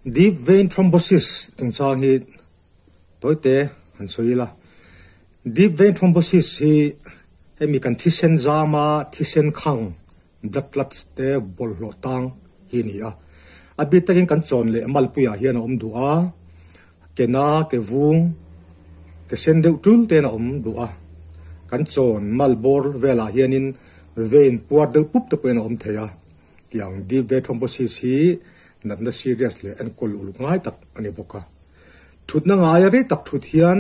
Deep vein thrombosis chungchang hi tawite han sawi ila. Deep vein thrombosis hi hemi kan thisen zama thisen khang blood clots te bawlhhlawh tang hi a ni a. A bik takin kan chawn leh malpuiah hian a awm duh a, ke na, ke vung, ke sen deuh tul ten a awm duh a. Kan chawn mal bawr velah hianin vein puar deuh pup te pawhin a awm thei a. Tiang deep vein thrombosis hi natna serious leh enkawl uluk ngai tak a ni bawk a. Thutna ngaia rei tak thut hian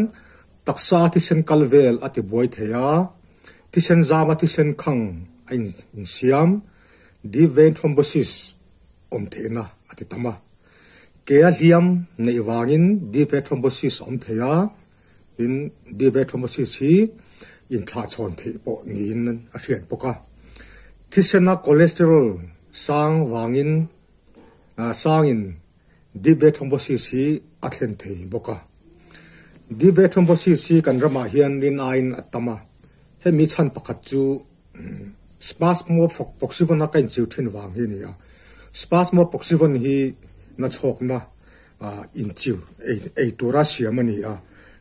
taksa thisen kal vel a ti buai thei a, thisen zama thisen khang a insiam, deep vein thrombosis, awm theihna a ti tam a. Kea hliam neih vangin deep vein thrombosis a awm thei a, tin deep vein thrombosis hi inthlahchhawn theih pawh niin a hriat bawk a. Thisena cholesterol sang vangin sangin Deep vein thrombosis hi a thlen thei bawk a. Deep vein thrombosis hi kan ramah hian rin aiin a tam a. Hemi chhan pakhat chu Spasmoproxivon a ka inchiu thin vang hi a ni a. Spasmoproxivon hi nachhawkna inchiu ei tura siam a ni a.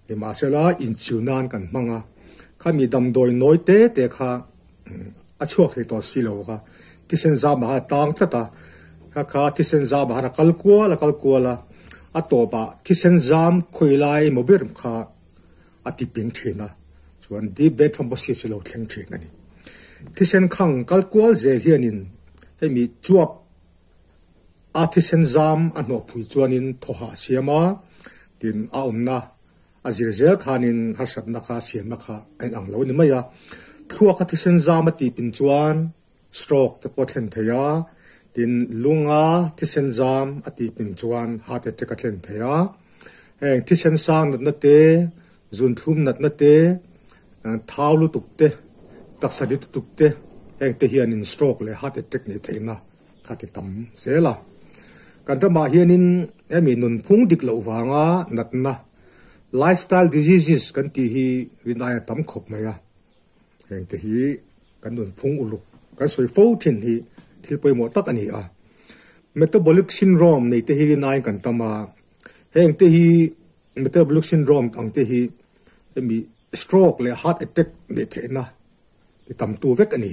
Nimahsela inchiu nan kan hmang a. Khami damdawi nawi te te kha a chhuak thei tawh si lo kha thisen zam ah khan a tang tlat a, kha kha thisen zam ah khan a kal kual a kal kual a, a tawp ah thisen zam khawi lai emaw ber kha a ti ping thin a, chuan deep vein thrombosis chu lo thleng thin a ni. Thisen khang kal kual zel hianin hemi chuap a thisen zam a hnawh phui chuanin thawhah a siam a, tin a awmna A zir zel khanin harsatna kha siamna kha a inang lo a ni mai a. Thluaka thisen zam a tih pin chuan stroke te pawh a thlen thei a, tin lunga thisen zam a tih pin chuan heart attack a thlen thei a. Heng thisen sang natna te, zunthlum natna te, thau lutuk te, taksa rit lutuk te heng te hianin stroke leh heart attack neih theihna kha ti tam zel a. Kan ramah hianin hemi nunphung dik loh vanga natna Lifestyle diseases kan tih hi rinai a tam khawp mai a, heng te hi kan nunphung uluk kan sawi fo thin hi thil pawimawh tak a ni a. Metabolic syndrome nei te hi rinaiin kan tam a, heng te hi metabolic syndrome ang te hi hemi stroke leh heart attack neih theihna ti tamtu vek a ni.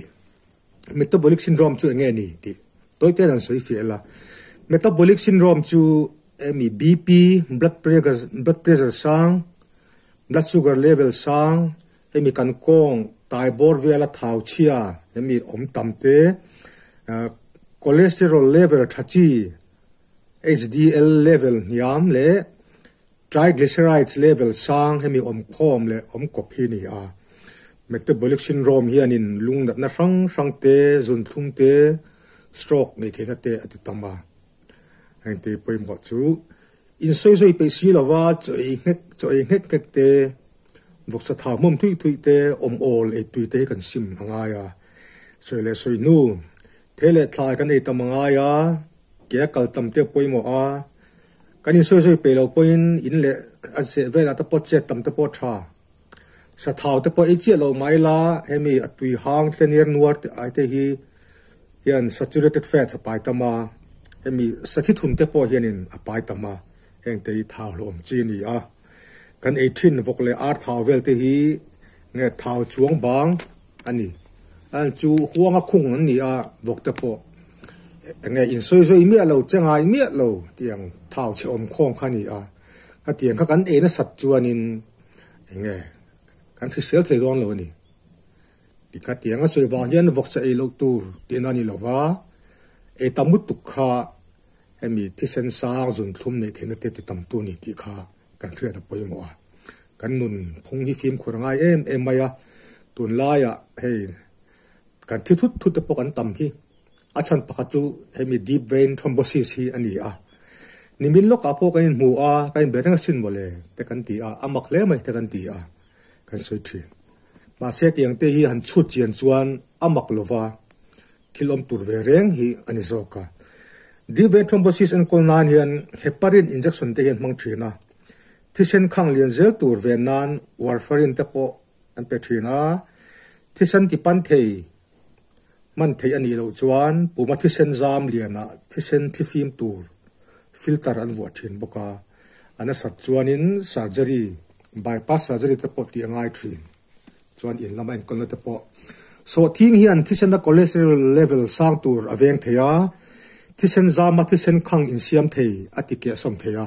Metabolic syndrome chu enge ni tih tawi te an sawi fiah la. Metabolic syndrome chu emi BP, blood pressure, blood pressure sang, blood sugar level sang, hemi kan kawng tai bawr vela thau chhia hemi awm tam te, cholesterol level tha chi, HDL level hniam leh Triglycerides level sang hemi awm khawm leh awm kawp hi a ni a. Metabolic syndrome hianin lung natna hrang hrang te, zunthlum te, stroke nei theihna te a ti tam a. Heng te pawimawh chu insawizawi peih si lova chaw ei nghek chaw ei nghek nghek te, vawksa thau hmawm thuih thuih te, awm awl ei tui te hi kan sim a ngai a. Sawi leh sawi hnu, thei leh thlai kan ei tam a ngai a, ke a kal tam te a pawimawh a. Kan insawizawi peih loh pawhin in leh a cheh velah te pawh chet tam te pawh a tha. Sathau te pawh ei chiah loh mai la, hemi a tui hang te ner nuar te ai te hi hian saturated fats a pai tam a, hemi sathi thun te pawh hianin a pai tam a, heng te hi thau hlawm chi a ni a. Kan ei thin vawk leh ar thau vel te hi nge thau chuang bang a ni. An chu huanga khung an ni a, vawk te pawh enge insawizawi miah lo, che ngai miah lo tiang thau chhe awm khawm kha a ni a. Khatiang kha kan ei nasat chuanin enge kan hrisel thei dawn lo a ni. Tikhatiang a sawi vang hian vawk che ei loh tur tihna a ni lo va, ei tam lutuk kha hemi thisen sang zunthlum neih theihna te ti tamtu a ni tih kha kan hriat a pawimawh a. Kan nun phung hi fimkhur a ngai em em mai a, tunlaiah hei kan thi thut thut te pawh kan tam hi. A chhan pakhat chu hemi deep vein thrombosis hi a ni a. Nimin lawkah pawh kan inhmu a, kan inbe reng asin mawle te kan ti a, a mak hle mai te kan ti a, kan sawi thin. Mahse tiang te hi han chhut chian chuan a mak lova thil awm tur ve reng hi a ni zawk a. Deep vein thrombosis enkawl nan hian heparin injection te hi an hmang thin a, thisen khang lian zel tur ve nan warfarin te pawh an pe thin a, thisen ti pan thei hman theih a nih loh chuan puma thisen zam lianah thisen thlifim tur Filter an vuah thin bawk a, a nasat chuanin surgery, bypass surgery te pawh tih a ngai thin. Chuan in lama enkawlna te pawh. Sawhthing hian thisena cholesterol level sang tur a veng thei a, thisen zama thisen khang insiam thei a ti kehsawm thei a.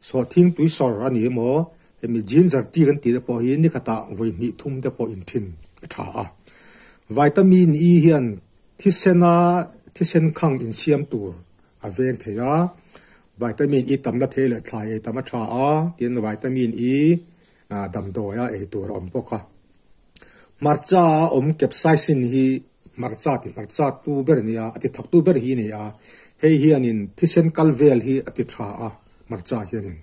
Sawhthing tui sawr a ni emaw, hemi ginger tea kan tih te pawh hi ni khatah vawi hnih thum te pawh in thin a tha a. Vitamin E hian thisena thisen khang insiam tur a veng thei a, vitamin E tamna thei leh thlai ei tam a tha a, tin vitamin E damdawi a ei tur a awm bawk a. Hmarcha a awm capsaicin hi hmarcha ti hmarcha tu ber a ni a, a ti thak tu ber hi a ni a, hei hianin thisen kal vel hi a ti tha a hmarcha hianin.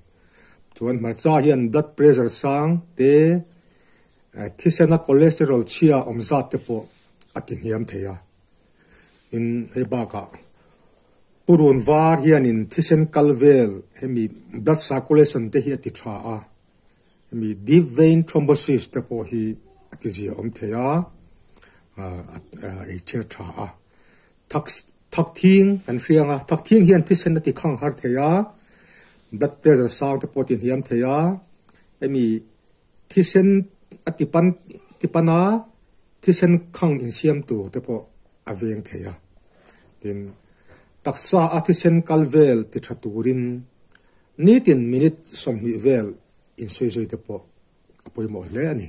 Chuan hmarcha hian blood pressure sang te, thisena cholesterol chhia awm zat te pawh a ti hniam thei a. In hei bakah purun var hianin thisen kal vel hemi blood circulation te hi a ti tha a, hemi deep vein thrombosis te pawh hi a ti zia awm thei a, ei chher tha a. Thak thak thing kan hriang a, thak thing hian thisen a ti khang har thei a, blood pressure sang te pawh a ti hniam thei a, hemi thisen a ti pan ti pan a, thisen khang insiam tur te pawh a veng thei a. Tin, taksa a thisen kal vel ti tha turin nitin minute 20 vel insawi zui te pawh a pawimawh hle a ni.